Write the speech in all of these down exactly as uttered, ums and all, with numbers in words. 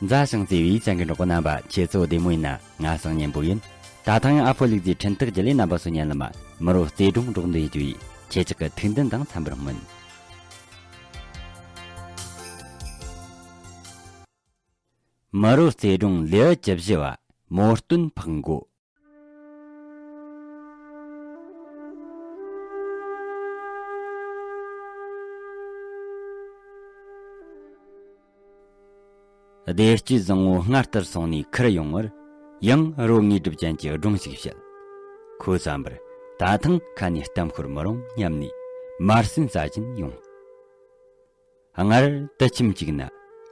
མཛའ་ཞིང་བརྩེ་བའི་སེམས་ཀྱི་འགྲོགས་པོ་རྣམ་པ། ཁྱེད་ཚོ་བདེ་མོ་ཡིན་ན། ང་སང་སྙན་པོ་ཡིན། ད་ཐེངས་ཨ་ཕོ་ལུག་རྫིའི་འཕྲིན་སྟེགས་བརྒྱུད་ལས་རྣམ་པ་ཚོ་སྙན་ལམ་མ་རོ་རྩེ་སྒྲུང་སྒྲོག་འདོན་རྒྱུ་ཡིས། ཁྱེད་ཅག་གི་ཐུགས་འདུན་དང་འཚམ་པར་སྨོན། མ་རོ་རྩེ་སྒྲུང་ལེའུ་བཅུ་བཞི་བ། མོ་སྟོན་ཕག་མགོ། བདེ་སྐྱིད་བཟང་བོ་སྔར་ལྟར་སོང་ནས་ཁུར་ཡོང་བར། ཡང་རོ་དངོས་གྲུབ་ཅན་གྱི་སྒྲུང་ཞིག་བཤད། ཁོའི་བསམ་པར། ད་ཐེངས་ཁ་ནས་གཏམ་ཤོར་མི་རུང་སྙམ་ནས་མར་སོན་ཟ་བཞིན་ཡོང་། སྔར་དུད་ཁྱིམ་གཅིག་ན་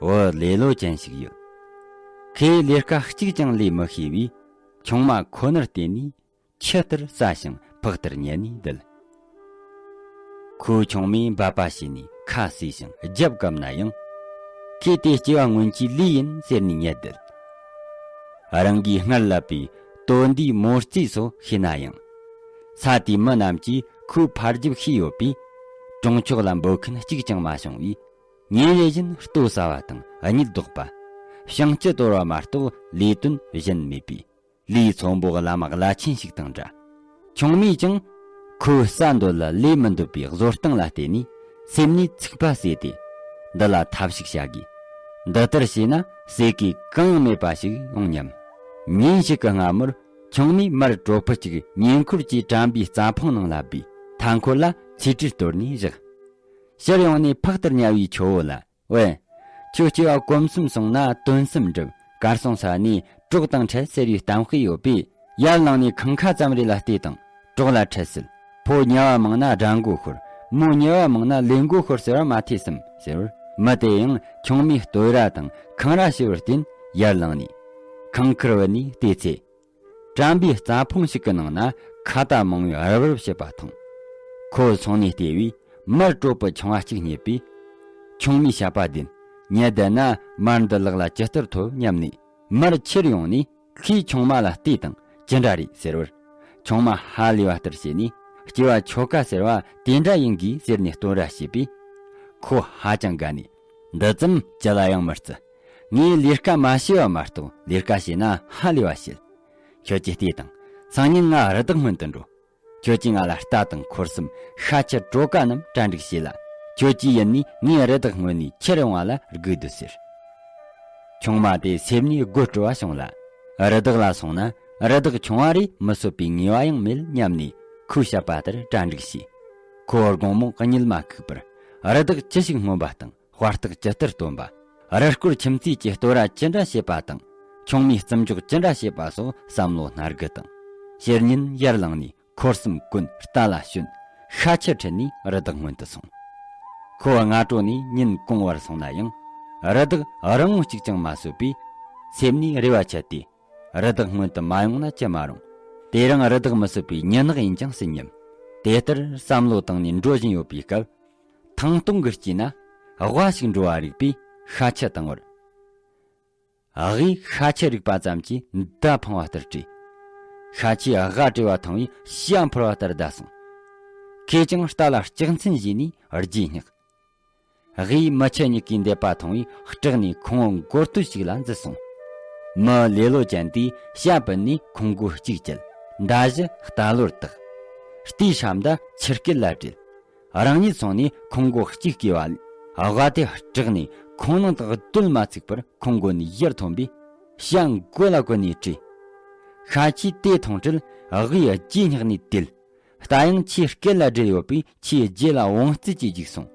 བུ་ལེ་ལོ་ཅན་ཞིག་ཡོད། ཁོས་ལས་ཀ་གཅིག་ཀྱང་ལས་མི་ཤེས་པས། ཆུང་མ་ཁོ་ནར་བརྟེན་ནས་ཆུ་ལྟར་བཙའ་ཞིང་ཕག་ལྟར་ཉལ་ནས་བསྡད། ཁོའི་ཆུང་མས་འབད་པ་བྱས་ནས་ཁ་བཟས་ཤིང་རྒྱབ་བཀབ་ན་ཡང་། ཁོས་དེ་སྐྱེ་བ་སྔོན་གྱི་ལས་ཡིན་ཟེར་ནས་ཉལ་བསྡད། རང་གིས་སྔར་བསླབས་པའི་དོན་འདིའི་མོ་རྩིས་སོགས་ཤེས་ན་ཡང་། ས་དེའི་མི་རྣམས་ཀྱིས་ཁོའི་ཕར་རྒྱབ་ཤེས་ཡོད་པས། གྲོང་ཆོག་ལ་འབོད་མཁན་གཅིག་ཀྱང་མ་བྱུང་བས། ཉིན་རེ་བཞིན་ལྟོ་ཟ་བ་དང་གཉིད་ལྡོག་པ། བྱང་ལྕི་དོར་བ་མ་གཏོགས་ལས་དོན་གཞན་མེད་པས། ལས་ཚོང་པོ་བླ་མ་བླ་ཆེན་ཞིག་དང་འདྲ། ཆུང་མས་ཀྱང་ཁོའི་ཟས་འདོད་ལ་ལས་མི་འདོད་པའི་བཟོ་སྟངས་ལ་བལྟས་ནས་སེམས་ནས་ཚིག་པ་བསྲེས་ཏེ། འདི་ལ་ཐབས་ཤིག་བྱ་དགོས། འདི་ལྟར་བྱས་ན་ཟས་གོས་གང་ཡང་མེད་པ་ཞིག་ཡོང་སྙམ། ཉིན་ཞིག་གི་སྔ་མོར་ཆུང་མས་མར་གྲོ་ཕུད་ཅིག་ཉེ་འཁོར་གྱི་གྲམ་པའི་རྩྭ་ཕུང་ནང་ལ་སྦས། མཐའ་འཁོར་ལ་ཚིག་ཁྲི་གཏོར་ནས་བཞག། ཕྱིར་ཡོང་ནས་ཕག་ལྟར་ཉལ་བའི་ཆུ་བོ་ལ། ཝེ། ཁྱོད་སྐྱེ་བ་གོམ་གསུམ་སོང་ན་དོན་གསུམ་འགྲུབ། གར་སོང་ས་ནས་གྲོགས་དང་འཕྲད་ཟེར་བའི་གཏམ་དཔེ་ཡོད་པས། ཡར་ལངས་ནས་ཁང་ཁ་ཙམ་རེ་ལ་བལྟས་དང་གྲོགས་ལ་འཕྲད་སྲིད། ཕོ་ཉལ་བ་མང་ན་དགྲ་མགོ་ཤོར། མོ་ཉལ་བ་མང་ན་ལས་མགོ་ཤོར་ཟེར་བ་མ་ཐོས་སམ་ཟེར་བར། མི་དེ་ཡང་ཆུང་མས་བསྟོད་ར་དང་འཁང་ར་བྱས་པར་བརྟེན་ཡར་ལངས་ནས་ཁང་ཁུར་བུད་ནས་བལྟས་ཚེ། གྲམ་པའི་རྩྭ་ཕུང་ཞིག་གི་ནང་ན་ཁྭ་ཏ་མང་བོས་རབ་རིབ་བྱེད་པ་མཐོང་། ཁོ་སོང་ནས་བལྟས་པས་མར་གྲོ་པོ་ཆུང་བ་གཅིག་རྙེད་པས། ཆུང་མའི་ཞབས་པ་བདེན། ཉལ་བསྡད་ན་མར་འདི་ལག་ལ་ཇི་ལྟར་ཐོབ་སྙམ་ནས་མར་ཁྱེར་ཡོང་ནས་ཁོས་ཆུང་མ་ལ་བལྟས་དང་ཅི་འདྲ་རེད་ཟེར་བར། ཆུང་མ་ཧ་ལས་པ་ལྟར་བྱས་ནས་སྐྱེ་བ་ཆོ་ག་ཟེར་བ་དེ་འདྲ་ཡིན་དགོས་ཟེར་ནས་བསྟོད་ར་བྱས་པས། ཁོ་ཧ་ཅང་དགའ་ནས་འདི་ཙམ་ཅི་ལ་ཡང་མི་བརྩི། ངས་ལས་ཀ་མ་བྱས་པ་མ་གཏོགས་ལས་ཀ་བྱས་ན་ཧ་ལས་པ་བྱེད། ཁྱོད་ཀྱིས་ལྟོས་དང་། སང་ཉིན་ང་རི་དྭགས་སྔོན་དུ་འགྲོ། ཁྱོད་ཀྱིས་ང་ལ་རྟ་དང་འཁོར་གསུམ་ཤ་ཁྱི་གྲོ་ཀ་རྣམས་གྲ་སྒྲིག་བྱས་ལ། ཁྱོད་ཀྱིས་ཡིན་ནས་ངས་རི་དྭགས་སྔོན་ནས་ཁྱེར་ཡོང་བ་ལ་སྒུག་སྡོད་ཟེར། ཆུང་མ་དེ་སེམས་ནས་དགོད་བྲོ་བ་བྱུང་ལ། རི་དྭགས་ལ་སོང་ན་རི་དྭགས་ཆུང་བ་རེད་མི་གསོད་པའི་ངེས་པ་ཡང་མེད་སྙམ་ནས་ཁོའི་བཤད་པ་ལྟར་གྲ་སྒྲིག་བྱས། ཁོ་དགོང་མོ་གཉིད་མ་ཁུག་པར་རི་དྭགས་ཅི་ཞིག་སྔོན་པ་དང་། དཔའ་རྟགས་ཇི་ལྟར་སྟོན་པ། རི་སྐོར་ཁྱིམ་མཚེས་ཀྱི་བསྟོད་ར་ཅི་འདྲ་བྱེད་པ་དང་། ཆུང་མའི་བརྩི་འཇོག་ཅི་འདྲ་བྱེད་པ་སོགས་བསམ་བློ་སྣ་དགུ་དང་། ཕྱིར་ཉིན་ཡར་ལངས་ནས་འཁོར་གསུམ་གོན། རྟ་ལ་ཞོན། ཤ་ཁྱི་ཁྲིད་ནས་རི་དྭགས་སྔོན་དུ་སོང་། ཁོ་སྔ་དྲོ་ནས་ཉིན་གུང་བར་སོང་ན་ཡང་། རི་དྭགས་རི་བོང་གཅིག་ཀྱང་མ་གསོད་པས། སེམས་ནས་རེ་བ་ཆད་དེ། རི་དྭགས་སྔོན་དུ་མ་ཡོང་ན་ཅི་མ་རུང་། དེ་རིང་རི་དྭགས་མི་གསོད་པའི་མྱི་ནག་ཡིན་ཀྱང་སྲིད་སྙམ། དེ་ལྟར་བསམ་བློ་བཏང་ནས་འགྲོ་བཞིན་ཡོད་པའི་སྐབས། ཐང་སྟོང་གི་དཀྱིལ་ན་ཝ་ཞིག་འགྲོ་བ་རིག་པས་ཤ་ཁྱི་བཏང་བར། ཝས་ཤ་ཁྱི་རིག་པ་ཙམ་གྱིས་མདའ་འཕང་བ་ལྟར་བྲོས། ཤ་ཁྱིས་ཝ་བྲོས་པ་མཐོང་བས་ཤ་འཕུར་བ་ལྟར་བདའ་སོང་། ཁོས་ཀྱང་རྟ་ལ་ལྕག་མཚོན་བཞེས་ནས་རྗེས་བསྙེགས། ཝས་མི་ཁྱི་གཉིས་ཀའི་འདེད་པ་མཐོང་བས་སྐྲག་ནས་ཁོང་བོ་མགོ་སྟོད་ཅིག་ལ་འཛུལ་སོང་། མི་ལེ་ལོ་ཅན་དེས་ཤ་བུད་ནས་ཁོང་མགོ་གཅིག་བཅད། མདའ་གཞུ་རྟ་ལོར་བཏགས། རྟའི་སྲབ་མདའ་ཆུ་སྐེད་ལ་དྲིལ། རང་ཉིད་སོང་ནས་ཁོང་མགོ་གཅིག་བཀོལ་བ་ལས། ཝ་དེ་སྐྲག་ནས་ཁོང་ནང་དུ་སྡོད་མ་ཚུགས་པར་ཁོང་མགོ་ནས་ཡར་ཐོན་པས་ཤ་མགོ་ལ་གོན་ནས་བྲོས། ཤ་ཁྱིས་དེ་མཐོང་འཕྲལ་ཝས་རྗེས་བསྙེགས་ནས་དེད། རྟ་ཡང་ཆུའི་སྐེད་ལ་དྲིལ་ཡོད་པས་ཆུའི་རྗེས་ལ་བོང་རྩལ་གྱིས་རྒྱུགས་སོང་།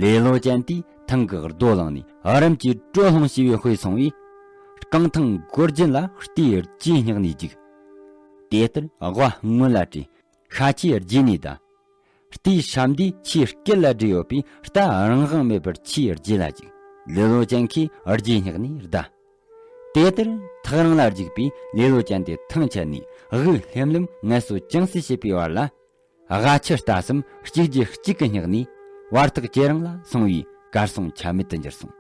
ལེ་ལོ་ཅན་དེས་ཐང་གི་རྡོ་བླངས་ནས་རིམ་གྱིས་དྲོད་སློང་བྱས་པའི་དཔེ་སོང་བས། རྐང་ཐང་མགོ་རྒྱན་ལ་རྟའི་རྗེས་བསྙེགས་ནས་རྒྱུག། དེ་ལྟར་ཝ་སྔོན་ལ་བྲོས། ཤ་ཁྱིས་རྗེས་ནས་བདའ། རྟའི་སྲབ་མདའ་ཆུའི་སྐེད་ལ་དྲིལ་ཡོད་པས་རྟ་རང་དབང་མེད་པར་ཆུའི་རྗེས་ལ་རྒྱུག། ལེ་ལོ་ཅན་གྱིས་རྗེས་བསྙེགས་ནས་བདའ། དེ་ལྟར་ཐག་རིང་ལ་རྒྱུག་པས་ལེ་ལོ་ཅན་དེ་ཐང་ཆད་ནས་ཝས་ལྷེམ་ལྷེམ་ངལ་གསོ་ཅུང་ཟད་བྱེད་པའི་བར་ལ། ཝ་ཁྱི་རྟ་གསུམ་གཅིག་རྗེས་གཅིག་གིས་བསྙེགས་ནས་བར་ཐག་ཇེ་རིང་ལ་སོང་བས་གར་སོང་ཆ་མེད་དུ་གྱུར་སོང་།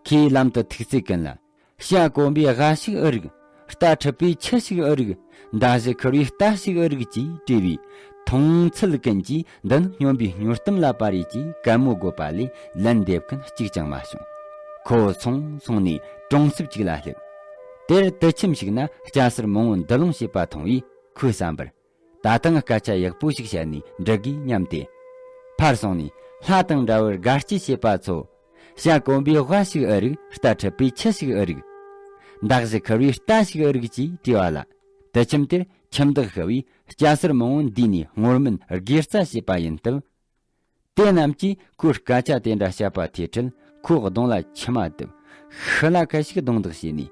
ཁོས་ལམ་དུ་ཐུག་ཚེ་ཀུན་ལ། ཤ་གོན་པས་ཝ་ཞིག་ཨེ་རིག། རྟ་ཁྲིད་པས་ཆུ་ཞིག་ཨེ་རིག། མདའ་གཞུ་ཁུར་བས་རྟ་ཞིག་ཨེ་རིག་ཅེས་དྲིས་པས། མཐོང་ཚུལ་ཀུན་གྱིས་འདི་ནི་སྨྱོན་པའི་སྨྱོ་གཏམ་ལ་བབ་རེད་ཅེས་གད་མོ་དགོད་པ་ལས་ལན་འདེབས་མཁན་གཅིག་ཀྱང་མ་བྱུང་། ཁོ་བོ་སོང་སོང་ནས་གྲོང་གསེབ་ཅིག་ལ་སླེབས། དེར་དུད་ཁྱིམ་ཞིག་ན་སྐྱ་སེར་མང་བོ་འདུ་ལོང་བྱེད་པ་མཐོང་བས་ཁོའི་བསམ་པར། ད་ཐེངས་སྐད་ཆ་ཡག་པོ་ཞིག་བཤད་ནས་འགྲིག་གི་སྙམ་སྟེ། ཕར་སོང་ནས་ལྷ་དང་འདྲ་བར་དགའ་སྐྱིད་བྱེད་པ་ཚོ། བྱ་གོམ་པའི་དབལ་ཞིག་ཨེ་རིག་རྟ་ཁྲིད་པའི་ཁྱི་ཞིག་ཨེ་རིག་མདའ་གཞུ་ཁུར་བའི་རྟ་ཞིག་ཨེ་རིག་ཅེས་དྲིས་པ་ལ། དུད་ཁྱིམ་དེར་ཁྱིམ་བདག་ཤི་བས་སྐྱ་སེར་མང་བོ་འདུས་ནས་བསྔོ་སྨོན་དགེ་རྩ་བྱས་པ་ཡིན་སྟབས། དེ་རྣམས་ཀྱིས་ཁོའི་སྐད་ཆ་དེ་འདྲ་བཤད་པ་ཐོས་འཕྲལ་ཁོའི་གདོང་ལ་མཆི་མ་བཏབ། ཤི་ལ་ཁ་ཞིག་རྡུང་རྡེག་བྱས་ནས།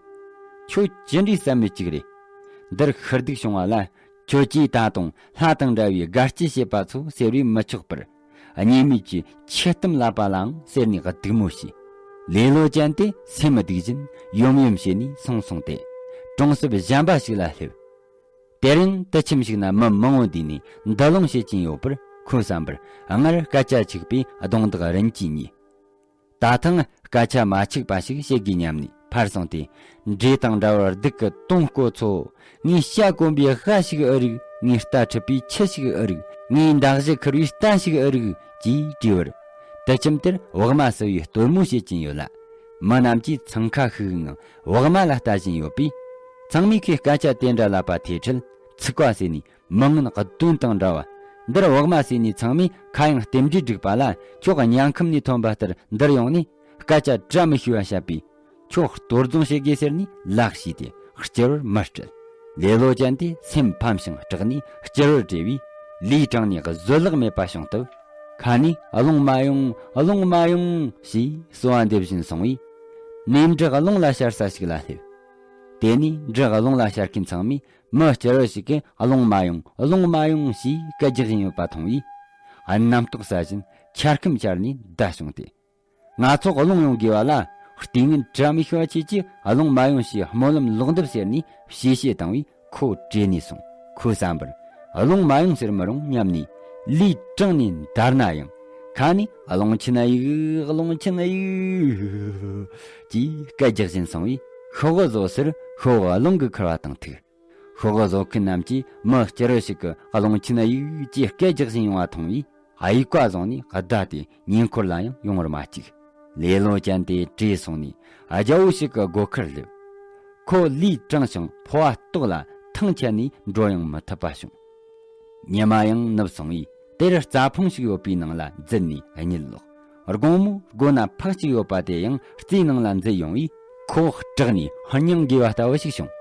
ཁྱོད་ཅི་འདྲའི་བསམ་མེད་ཅིག་རེད། འདིར་ཤི་སྡུག་བྱུང་བ་ལ། ཁྱོད་ཀྱིས་ད་དུང་ལྷ་དང་འདྲ་བའི་དགའ་སྐྱིད་བྱེད་པ་ཚོ་ཟེར་བས་མི་ཆོག་པར། གཉེན་མོས་ཀྱི་ཁྱི་ལྟམ་ལབ་པ་ལའང་ཟེར་ནས་སྡིགས་མོ་བྱས། ལེ་ལོ་ཅན་དེ་སེམས་སྡུག་བཞིན་ཡོམ་ཡོམ་བྱས་ནས་སོང་སོང་སྟེ། གྲོང་གསེབ་གཞན་པ་ཞིག་ལ་སླེབས། དེར་ཡང་དུད་ཁྱིམ་ཞིག་ན་མི་མང་བོ་འདུས་ནས་འདུ་ལོང་བྱེད་ཀྱིན་ཡོད་པར་ཁོའི་བསམ་པར། སྔར་སྐད་ཆ་འཕྱུགས་པས་རྡུང་རྡེག་རིམ་གྱིས་ཉེས། ད་ཐེངས་སྐད་ཆ་མ་འཕྱུགས་པ་ཞིག་བཤད་དགོས་སྙམ་ནས་ཕར་སོང་སྟེ། འདྲེ་དང་འདྲ་བར་སྡུག་གི་དོང་བརྐོ་ཚོ། ངའི་བྱ་གོམ་པའི་དབལ་ཞིག་ཨེ་རིག་ངའི་རྟ་ཁྲིད་པའི་ཁྱི་ཞིག་ཨེ་རིག་ངའི་མདའ་གཞུ་ཁུར་བའི་རྟ་ཞིག་ཨེ་རིག་ཅེས་དྲིས་པར། དུད་ཁྱིམ་དེར་བག་མ་བསུ་བའི་སྟོན་མོ་བྱེད་ཀྱིན་ཡོད་ལ། མི་རྣམས་ཀྱིས་འཚང་ཁ་ཤིག་ངང་བག་མ་ལ་ལྟ་བཞིན་ཡོད་པས། ཚང་མས་ཁོས་སྐད་ཆ་དེ་འདྲ་ལབ་པ་ཐོས་འཕྲལ་ཚིག་པ་ཟེར་ནས། མི་ངན་གདོན་དང་འདྲ་བ། འདིར་བག་མ་ཟོས་ནས་ཚང་མས་ཁ་གཡང་རྟེན་འབྲེལ་བསྒྲིགས་པ་ལ། ཁྱོད་ཉལ་ཁམས་ནས་ཐོན་པ་ལྟར་འདིར་ཡོང་ནས་སྐད་ཆ་བཀྲ་མི་ཤིས་པ་བཤད་པས། ཁྱོད་གཏོར་རྫོང་བྱེད་དགོས་ཟེར་ནས་ལག་ཞུས་ཏེ་སྐྱུར་བར་མི་སྤྲད། ལེ་ལོ་ཅན་དེ་སེམས་ཕམ་ཞིང་སྐྲག་ནས་སྐྱུར་བར་བྲེལ་བས། ལུས་དྲངས་ནས་བཟོད་གླགས་མེད་པ་བྱུང་སྟབས། ཁ་ནས་རླུང་མ་ཡོང་རླུང་མ་ཡོང་ཞེས་གསོལ་བ་འདེབས་བཞིན་སོང་བས། ནས་འབྲུ་རླུང་ལ་ཤར་ས་ཞིག་ལ་སླེབས། དེ་ནས་འབྲུ་རླུང་ལ་ཤར་མཁན་ཚང་མས། མི་སྐྱུར་བ་ཞིག་གིས་རླུང་མ་ཡོང་རླུང་མ་ཡོང་ཞེས་སྐད་རྒྱག་བཞིན་ཡོད་པ་མཐོང་བས། རྣམ་རྟོག་ཟ་བཞིན་ཆར་ཁམས་ཤར་ནས་བརྡ་བྱུང་སྟེ། ང་ཚོ་རླུང་ཡོང་དགོས་པ་ལ། ལྟས་ངན་བཀྲ་མི་ཤིས་པ་ཁྱེད་ཀྱིས་རླུང་མ་ཡོང་ཞེས་སྨོན་ལམ་ལོག་འདེབས་ཟེར་ནས་གཤེ་གཤེ་བཏང་བས་ཁོ་བྲེལ་ནས་སོང་། ཁོའི་བསམ་པར། རླུང་མ་ཡོང་ཟེར་མི་རུང་སྙམ་ནས། ལུས་དྲངས་ནས་འདར་ན་ཡང་། ཁ་ནས་རླུང་ཆེན་ཡིག་རླུང་ཆེན་ཡིག་ཅེས་སྐད་རྒྱག་བཞིན་སོང་བས། ཤོག་གུ་བཟོ་ཟེར་ཤོག་གུ་རླུང་གིས་ཁུར་བ་དང་ཐུག་ཤོག་གུ་བཟོ་མཁན་རྣམས་ཀྱིས་མི་སྐྱུར་བ་ཞིག་གིས་རླུང་ཆེན་ཡིག་ཅེས་སྐད་རྒྱག་བཞིན་ཡོང་བ་མཐོང་བས། གཡུག་པ་བཟུང་ནས་བརྡ་སྟེ་ཉེ་འཁོར་ལ་ཡང་ཡོང་བར་མ་བཅུག་ལེ་ལོ་ཅན་དེ་བྲོས་སོང་ནས་རྒྱལ་པོ་ཞིག་གི་སྒོ་ཁར་སླེབས། ཁོ་ལུས་དྲངས་ཤིང་ཕོ་བ་ལྟོགས་ལ་ཐང་ཆད་ནས་འགྲོ་ཡང་མི་ཐུབ་པ་བྱུང་། ཉི་མ་ཡང་ནུབ་སོང་བས་དེར་རྩྭ་ཕུང་ཞིག་ཡོད་པའི་ནང་ལ་འཛུལ་ནས་གཉིད་ལོག་དགོང་མོ་སྒོ་ན་ཕག་ཅིག་ཡོད་པ་དེ་ཡང་རྩྭའི་ནང་ལ་འཛུལ་ཡོང་བས་ཁོ་སྐྲག་ནས་སྙིང་རྒས་པ་ལྟ་བུ་ཞིག་བྱུང་།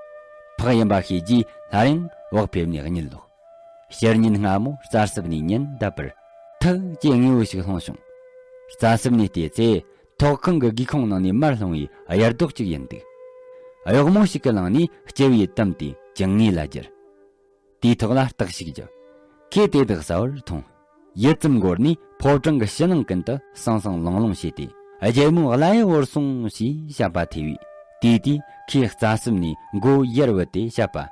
ཕག་ཡིན་པ་ཤེས་རྗེས་སླར་ཡང་བག་ཕེབས་ནས་གཉིད་ལོག་ཕྱི་ཉིན་སྔ་མོ་རྩྭ་སྲུབས་ནས་ཉིན་འདབ་པར་ཐག་ཅེས་ངེས་པོ་ཞིག་ལྷུང་བྱུང་། རྩྭ་སྲུབས་ནས་བལྟས་ཚེ་ཐོག་ཁང་གི་སྒེའུ་ཁུང་ནང་ནས་མར་ལྷུང་བའི་གཡུ་རྡོག་ཅིག་ཡིན་འདུག་གཡོག་མོ་ཞིག་གིས་བླངས་ནས་སྐྱུར་བས་བཏུམས་ཏེ་གྱང་ངོས་ལ་བསྒྱུར། དེའི་ཐོག་ལ་རྟགས་ཤིག་བརྒྱབ། ཁོས་དེ་དག་གསལ་བོར་མཐོང་། ཡུད་ཙམ་འགོར་ནས་ཕོ་བྲང་གི་ཕྱི་ནང་ཀུན་ཏུ་སང་སང་ལོང་ལོང་བྱས་ཏེ། རྒྱལ་མོ་བརླ་ཡི་བོར་སོང་ཞེས་བཤད་པ་ཐོས་པས། དེའི་དུས་ཁོས་རྩྭ་སྲུབས་ནས་མགོ་ཡར་བུད་དེ་བཤད་པ།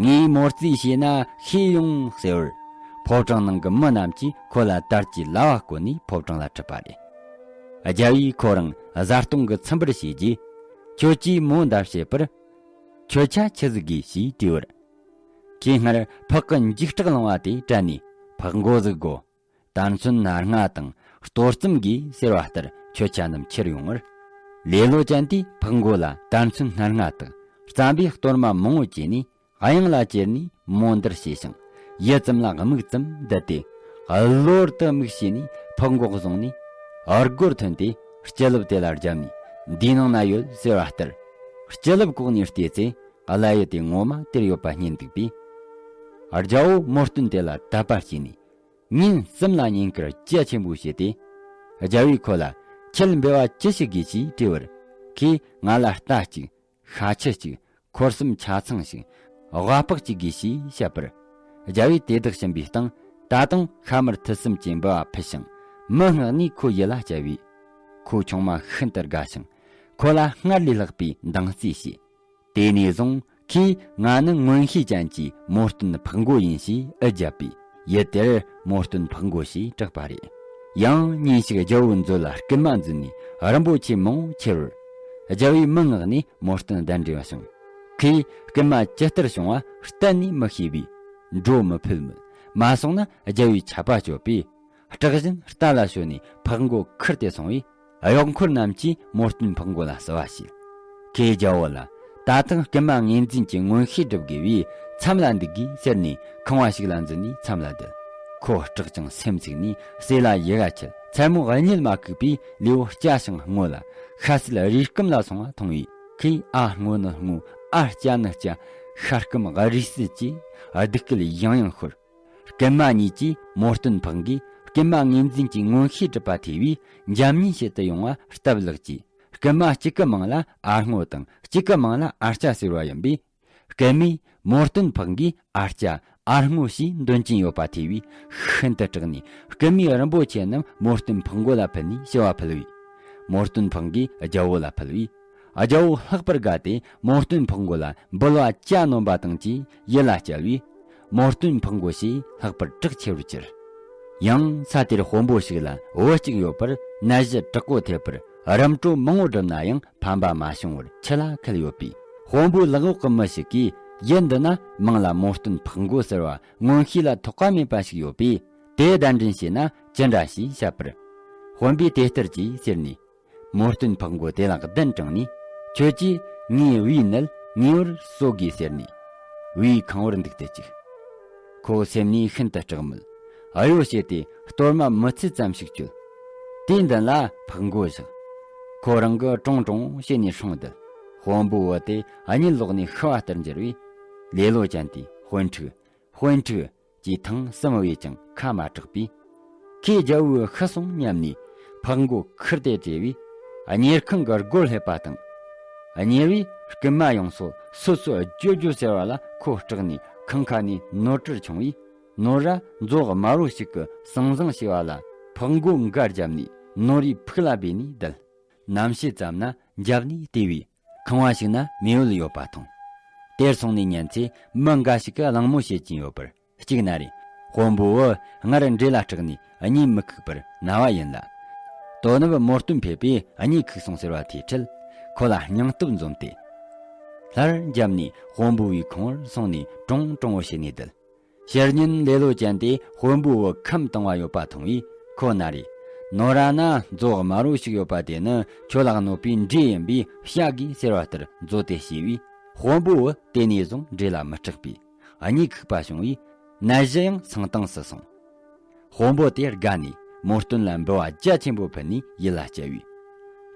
ངས་མོ་རྩིས་བྱས་ན་ཤེས་ཡོང་ཟེར་བར། ཕོ་བྲང་ནང་གི་མི་རྣམས་ཀྱིས་ཁོ་ལ་དར་གྱི་ལྭ་བ་བསྐོན་ནས་ཕོ་བྲང་ལ་ཁྲིད་པ་རེད། རྒྱལ་པོས་ཁོ་རང་བཟའ་བཏུང་གི་ཚིམ་པར་བྱས་རྗེས། ཁྱོད་ཀྱིས་མོ་འདའ་བྱེད་པར། ཁྱོད་ཆ་ཆི་ཟིག་དགོས་ཞེས་དྲིས་པར། ཁོས་སྔར་ཕག་གི་འཇིགས་སྐྲག་ལངས་པ་དེ་དྲན་ནས་ཕག་མགོ་ཟིག་དགོས། དར་ཚོན་སྣ་ལྔ་དང་གཏོར་རྩོམ་དགོས་ཟེར་བ་ལྟར་ཁྱོད་ཆ་རྣམས་ཁྱེར་ཡོང་བར། ལེ་ལོ་ཅན་དེས་ཕག་མགོ་ལ་དར་ཚོན་སྣ་ལྔ་དང་རྩམ་པའི་གཏོར་མ་མང་བོ་བཅས་ནས་གཡང་ལ་ཅེར་ནས་མོ་འདར་བྱས་ཤིང་ཡུད་ཙམ་ལ་དམིགས་ཙམ་བསྡད་དེ། གློར་དུ་དམིགས་བྱས་ནས་ཕག་མགོ་བཟུང་ནས་འུར་སྒོར་ཐོན་ཏེ་སྤྱི་ལེབ་དེ་ལ་བརྒྱབ་ནས་འདིའི་ནང་ན་ཡོད་ཟེར་བ་ལྟར། སྤྱི་ལེབ་བཀོག་ནས་བལྟས་ཚེ་ཀླ་ཡུལ་དེ་ངོ་མ་དེར་ཡོད་པ་རྙེད་འདུག་པས། རྒྱལ་པོ་མོ་སྟོན་དེ་ལ་དད་པ་སྐྱེས་ནས། ཉིན་གསུམ་ལ་བསྙེན་བཀུར་རྒྱ་ཆེན་པོ་བྱས་ཏེ། རྒྱལ་པོས་ཁོ་ལ་ཁྱེད་འབུལ་བ་ཅི་ཞིག་དགོས་ཞེས་དྲིས་པར། ཁོས་ང་ལ་རྟ་གཅིག་ཤ་ཁྱི་གཅིག་འཁོར་གསུམ་ཆ་ཚང་ཞིག་ཝ་ཕག་གཅིག་དགོས་ཞེས་བཤད་པར། རྒྱལ་པོས་དེ་དག་བྱིན་པའི་སྟེང་ད་དུང་ཤ་མར་ཐུད་གསུམ་གྱི་འབུལ་བ་ཕུལ་ཞིང་མི་མངགས་ནས་ཁོའི་ཡུལ་ལ་བསྐྱལ་བས། ཁོ་ཆུང་མ་ཤིན་ཏུ་དགའ་ཞིང་ཁོ་ལ་སྔར་ལས་ལྷག་པའི་འདང་རྩིས་བྱས། དེ་ནས་བཟུང་ཁོས་ང་ནི་མངོན་ཤེས་ཅན་གྱི་མོ་སྟོན་ཕག་མགོ་ཡིན་ཞེས་འུད་བརྒྱབ་པས་ཡུལ་དེར་མོ་སྟོན་ཕག་མགོ་ཞེས་གྲགས་པ་རེད། ཡང་ཉིན་ཞིག་རྒྱལ་པོའི་མཛོད་ལ་རྐུན་མ་འཛུལ་ནས་རིན་པོ་ཆེ་མང་བོ་ཁྱེར་བར། རྒྱལ་པོས་མི་མངགས་ནས་མོ་སྟོན་གདན་འདྲེན་བྱུང་། ཁོས་རྐུན་མ་ཇི་ལྟར་བྱུང་བ་གཏན་ནས་མི་ཤེས་པས་འགྲོ་མི་ཕོད་མོད་མ་སོང་ན་རྒྱལ་པོས་ཆད་པ་གཅོད་པས། སྐྲག་བཞིན་རྟ་ལ་ཞོན་ནས་ཕག་མགོ་ཁུར་ཏེ་སོང་བས། གཡོག་འཁོར་རྣམས་ཀྱིས་མོར་སྟོན་ཕག་མགོ་ལ་བསུ་བ་བྱས། ཁོས་རྒྱལ་བོ་ལ། ད་ཐེངས་རྐུན་མ་ངོས་འཛིན་གྱི་མངོན་ཤེས་སྒྲུབ་དགོས་པས་མཚམས་ལ་འདུག་དགོས་ཟེར་ནས་ཁང་བ་ཞིག་ལ་འཛུལ་ནས་མཚམས་ལ་བསྡད། ཁོ་སྐྲག་ཅིང་སེམས་འཚིག་ནས་ཟས་ལ་ཡི་ག་ཆད། མཚན་མོ་གཉིད་མ་ཁུག་པས་ལེའུ་སྐྱ་ཞིང་སྔོ་ལ་ཤ་ཟད་རུས་སྐམ་ལ་སོང་བ་མཐོང་བས། ཁོས་ཨ་སྔོ་ནི་སྔོ། ཨ་སྐྱ་ནི་སྐྱ། ཤ་སྐམ་རུས་སྲིད་ཀྱིས་སྡུག་སྐད་ཡང་ཡང་ཤོར། རྐུན་མ་གཉིས་ཀྱིས་མོར་སྟོན་ཕག་མགོས་རྐུན་མ་ངོས་འཛིན་གྱི་མངོན་ཤེས་གྲུབ་པ་ཐོས་པས་འཇམ་མཉེན་བྱེད་དུ་ཡོང་བ་སྟབས་ལེགས་ཀྱིས། རྐུན་མ་གཅིག་གི་མིང་ལ་ཨ་སྔོ་དང་གཅིག་གི་མིང་ལ་ཨ་སྐྱ་ཟེར་བ་ཡིན་པས། རྐུན་མས་མོར་སྟོན་ཕག་མགོས་ཨ་སྐྱ་ཨ་སྔོ་ཞེས་འདོན་གྱིན་ཡོད་པ་ཐོས་པས་ཤིན་ཏུ་སྐྲག་ནས། རྐུན་མའི་རིན་པོ་ཆེ་རྣམས་མོར་སྟོན་ཕག་མགོ་ལ་ཕུལ་ནས་ཞུ་བ་ཕུལ་བས། མོར་སྟོན་ཕག་མགོས་རྒྱལ་བོ་ལ་ཕུལ་བས། རྒྱལ་བོ་ལྷག་པར་དགའ་སྟེ་མོར་སྟོན་ཕག་མགོ་ལ་འབུལ་བ་གྱ་ནོམ་པ་དང་བཅས་ཡིད་ལ་བྱ་བས། མོར་སྟོན་ཕག་མགོ་ཞེས་ལྷག་པར་གྲགས་ཆེ་རུ་གྱུར། ཡང་ས་དེར་དཔོན་པོ་ཞིག་ལ་བུ་གཅིག་ཡོད་པར་ནད་གཞི་དྲག་པོ་ཐེབས་པར་རིམ་གྲོ་མང་བོ་བསྒྲུབས་ན་ཡང་ཕན་པ་མ་བྱུང་བར་འཆི་ལ་ཁད་ཡོད་པས། དཔོན་པོའི་ལག་འོག་གི་མི་ཞིག་གིས་ཡུལ་འདི་ན་མིང་ལ་མོར་སྟོན་ཕག་མགོ་ཟེར་བ་མངོན་ཤེས་ལ་ཐོགས་པ་མེད་པ་ཞིག་ཡོད་པས། དེ་གདན་འདྲེན་བྱས་ན་ཅི་འདྲ་ཞེས་བཤད་པར། དཔོན་པོས་དེ་ལྟར་གྱིས་ཟེར་ནས། མོར་སྟོན་ཕག་མགོ་དེ་ལ་གདན་དྲངས་ནས། ཁྱོད་ཀྱིས་ངའི་བུའི་ནད་ངེས་པར་གསོ་དགོས་ཟེར་ནས། བུའི་ཁང་བར་འདུག་སྟེ་བཅུག། ཁོ་སེམས་ནས་ཤིན་ཏུ་སྐྲག་མོད། གཡོ་བྱས་ཏེ་གཏོར་མ་མི་ཚད་ཙམ་ཞིག་བཅོལ། དེའི་མདུན་ལ་ཕག་མགོ་བཞག། ཁོ་རང་གིས་ཀྲོང་ཀྲོང་བྱས་ནས་སྲུང་བསྡད། དཔོན་པོའི་བུ་དེ་གཉིད་ལོག་ནས་ཤི་བ་ལྟར་འགྱུར་བས། ལེ་ལོ་ཅན་དེས་དཔོན་ཕྲུག། དཔོན་ཕྲུག་ཅེས་ཐེངས་གསུམ་བས་ཀྱང་ཁ་མ་གྲགས་པས། ཁོས་རྒྱལ་བོས་ཤི་སོང་སྙམ་ནས་ཕག་མགོ་ཁུར་ཏེ་བྲོས་པས། གཉེར་ཁང་གི་སྒོར་སླེབས་པ་དང་། གཉེར་བས་རྐུན་མ་ཡོངས་སུ་སོད་སོད་རྒྱོབ་རྒྱོབ་ཟེར་བ་ལ་ཁོ་སྐྲག་ནས་ཁང་ཁ་ནས་ནོར་བཀྲར་མཆོང་བས། ནོར་ར་མཛོ་དམར་བོ་ཞིག་གིས་ཟང་ཟིང་བྱས་པ་ལ་ཕག་མགོ་འགའ་བརྒྱབ་ནས་ནོར་བུའི་ཕུག་ལ་སྦས་ནས་བསྡད། ནམ་ཕྱེད་ཙམ་ན་འཇབ་ནས་བལྟས་པས། ཁང་བ་ཞིག་ན་མེ་འོད་ཡོད་པ་མཐོང་། དེར་སོང་ནས་ཉན་ཚེ་མི་འགའ་ཞིག་གིས་གླེང་མོལ་བྱེད་ཀྱིན་ཡོད་པར། གཅིག་ན་རེ། དཔོན་པོ་བུ་སྔར་འདྲེ་ལ་སྐྲག་ནས་གཉིད་མི་ཁུག་པར་ན་བ་ཡིན་ལ། དོ་ནུབ་མོ་སྟོན་ཕེབས་པས་གཉིད་ཁུག་སོང་ཟེར་བ་དེའི་འཕྲལ་ཁོ་ལ་སྙིང་སྟོབས་འཛོམས་ཏེ། སླར་འཇབ་ནས་དཔོན་པོ་བུའི་ཁང་བར་སོང་ནས་ཀྲོང་ཀྲོང་བོ་བྱས་ནས་བསྡད། ཕྱི་ཉིན་ལེ་ལོ་ཅན་དེ་དཔོན་པོ་བུ་ཁམས་དྭངས་བ་ཡོད་པ་མཐོང་བས་ཁོ་ན་རེ། ནོར་ར་ན་མཛོ་དམར་བོ་ཞིག་ཡོད་པ་དེ་ནི་ཁྱོད་ལ་གནོད་པའི་འདྲེ་ཡིན་པས་བཤགས་དགོས་ཟེར་བ་ལྟར་མཛོ་དེ་བཤས་པས། དཔོན་པོ་བུ་དེ་ནས་བཟུང་འདྲེ་ལ་མི་སྐྲག་པས་གཉིད་ཁུག་པ་བྱུང་བས། ནད་གཞི་ཡང་སངས་དྭངས་སུ་སོང་། དཔོན་པོ་དེ་དགའ་ནས་མོ་སྟོན་ལ་འབུལ་བ་རྒྱ་ཆེན་པོ་ཕུལ་ནས་ཡིད་ལ་བྱ་བས།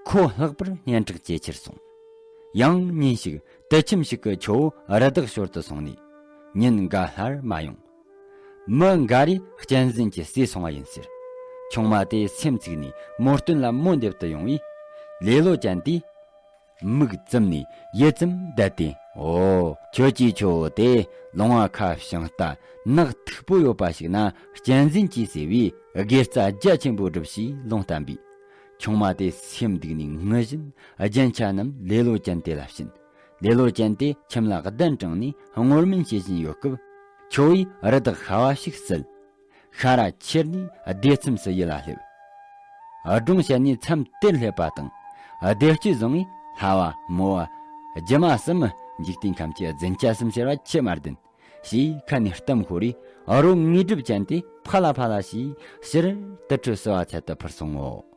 ཁོ་ལྷག་པར་སྙན་གྲགས་ཇེ་ཆེར་སོང་། ཡང་ཉིན་ཞིག་དུད་ཁྱིམ་ཞིག་གི་ཁྱོ་བོ་རི་དྭགས་ཞོར་དུ་སོང་ནས་ཉིན་འགའ་སླར་མ་ཡོང་། མི་འགའ་རེས་གཅན་གཟན་གྱིས་བསད་སོང་བ་ཡིན་ཟེར། ཆུང་མ་དེ་སེམས་ཚིག་ནས་མོ་སྟོན་ལ་མོ་འདེབས་དུ་ཡོང་བས། ལེ་ལོ་ཅན་དེས་མིག་བཙུམ་ནས་ཡིད་ཙམ་བསྡད་དེ། འོ། ཁྱོད་ཀྱི་ཁྱོ་བོ་དེ་ལོང་བ་ཁ་བྱང་ལྟ་ནག་ཐིག་པོ་ཡོད་པ་ཞིག་ན་གཅན་གཟན་གྱིས་བསད་པས་དགེ་རྩ་རྒྱ་ཆེན་པོ་བསྒྲུབས་ཞེས་ལུང་བསྟན་པས། ཆུང་མ་དེ་སེམས་སྡུག་ནས་ངུ་བཞིན་རྒྱན་ཆ་རྣམས་ལེ་ལོ་ཅན་དེ་ལ་བྱིན། ལེ་ལོ་ཅན་དེ་ཁྱིམ་ལ་གདན་དྲངས་ནས་བསྔོ་སྨོན་བྱེད་བཞིན་ཡོད་སྐབས། ཁྱོ་བོས་རི་དྭགས་ཤ་བ་ཞིག་བསད། ཤ་ར་ཁྱེར་ནས་སྡེ་ཚན་སུ་ཡིད་ལ་སླེབས། སྒྲུང་བཤད་ནས་མཚམས་དེར་སླེབས་པ་དང་། སྡེ་དཔྱིད་བཟང་ངས་ལྷ་བ་མོ་བ་སྒྱུ་མ་གསུམ་འཇིག་རྟེན་ཁམས་ཀྱི་རྫུན་ཆ་གསུམ་ཟེར་བ་ཆི་མ་བདེན་ཞེས་ཁ་ནས་གཏམ་ཤོར་རེ། རོ་དངོས་གྲུབ་ཅན་དེ་ཕ་ལ་ཕ་ལ་ཞེས་ཕྱིར་དུར་ཁྲོད་བསུ་བ་ཚལ་དུ་འཕུར་སོང་ངོ་།